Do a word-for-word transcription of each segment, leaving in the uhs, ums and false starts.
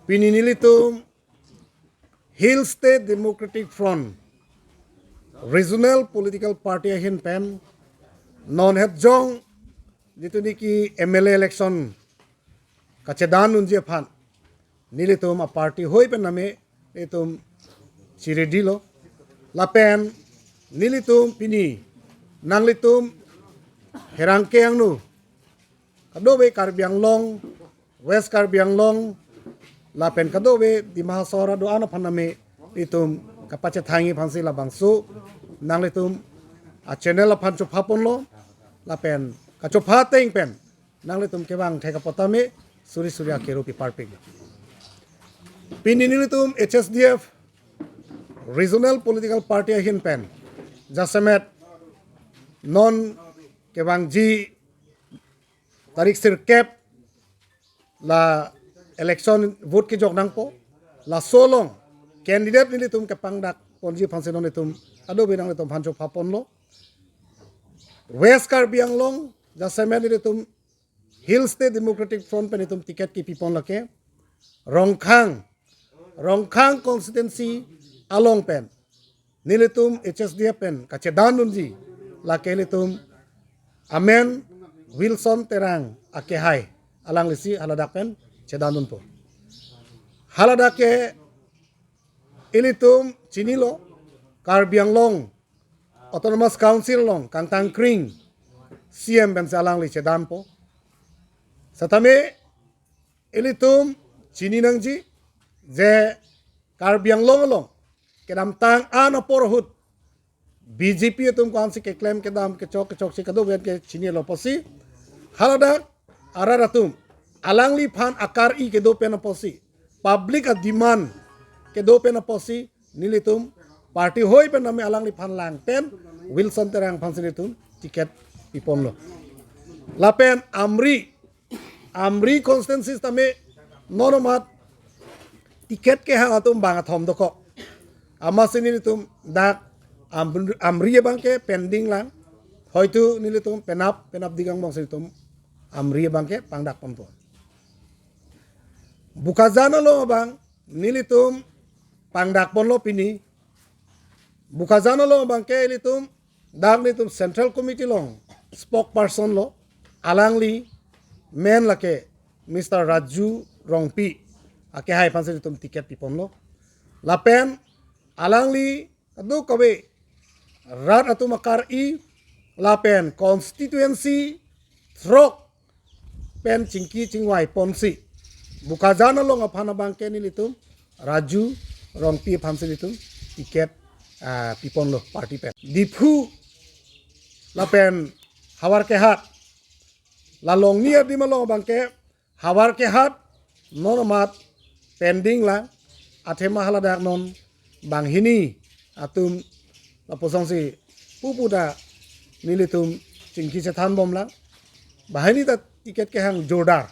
Pini nelitum Hill State Democratic Front Regional Political Party ahin pen non het jong jitu niki M L A election kachedan unji aphan nelitum a party hoi pen name nelitum chiredilo. Lapen nelitum pini nanglitum pherangke angno kadokave Karbi Anglong, West Karbi Anglong, lapen kadokave Dima Hasao arat do-an aphan name nelitum kapachethangji aphansi labangso nanglitum a channel aphan chopha ponlo, lapen kachopha ateng pen nanglitum kevang thek apot tame suri suri akero piparpik. Pini nelitum H S D F Regional Political Party ahin pen jasemet non kevangji tarik sirkep la election vote kejok nangpo, laso along candidate nelitum kepangdak ponji aphansi non nelitum kadokave nanglitum aphan chopha ponlo. West Karbi Anglong jasemet nelitum Hill State Democratic Front pen nelitum ticket kipi pon lake Rongkhang, Rongkhang constituency along pen nelitum H S D F pen kachedan unji lake nelitum amen Wilson Terang akehai, alanglisi haladak pen chedan unpo. Haladak ke ilitum chinilo, Karbi Anglong Autonomous Council along kangtang kring C E M pensi alangli chedanpo. Setame ilitum chini nangji je Karbi Anglong along kedamtang an apor ahut B J P atum ko-ansi keklem kedam kechok kechokche kadokave ke chinilo pusi, haladak arat atum alangliphan akar-i kedo pen apotsi, public a demand kedo pen apotsi nelitum party hoi pen name alangliphan lang pen Wilson Terang aphansi nelitum ticket piponlo. Lapen Amri, Amri constituency tame non amat ticket kehang atum bang athom dokok. Amatsi nelitum dak Am-, Amri abang ke pending lang. Hoitu nelitum penap, penapdik angbongsi nelitum Amri abang ke pangdak ponpo. Bokajan along abang nelitum pangdak ponlo pini. Bokajan along abang ke nelitum dak nelitum Central Committee along spokesperson lo, alangli men lake Mister Raju Rongpi akehai aphansi nelitum ticket piponlo. Lapen alangli kadokave rat atum akar-i lapen constituency throk pen chingki chingvai ponsi Bokajan along aphan abang ke nelitum Raju Rongpi aphansi nelitum ticket, ah, piponlo party pen. Diphu lapen Howraghat, la Longni adim along abang ke Howraghat non amat pending lang, athema haladak non banghini atum lapusongsi pupu ta nelitum chingki chethan bom lang. Banghini ta ticket kehang jordar.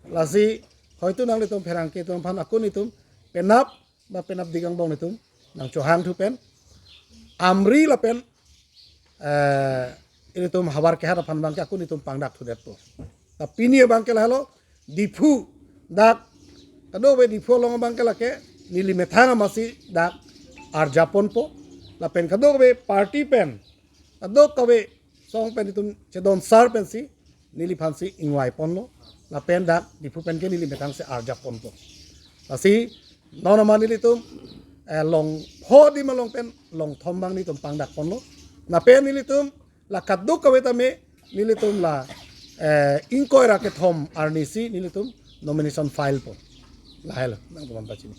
Lasi hoitu nanglitum pherangke atum aphan akun itum penap ba penapdik angbong itum nangchohang thu pen Amri lapen, eh, ilitum Howraghat aphan abang ke akun itum pangdak thudetpo. Ta pini abang ke lahelo Diphu, dak kadokave Diphu along abang ke lake neli methang amatsi dak arjap ponpo. Lapen kadokave party pen, kadokave song pen itum chedon sar pensi neliphansi ingvai ponlo. Lapen dak Diphu pen ke neli methangsi arjap ponpo. Lasi non amat nelitum, eh, Longpho adim along pen Longthom abang nelitum pangdak ponlo. Lapen nelitum la kadokave tame nelitum la, eh, ingkoi ra kethom arnisi nelitum nomination file po. Lahelo nangtumphan pachini.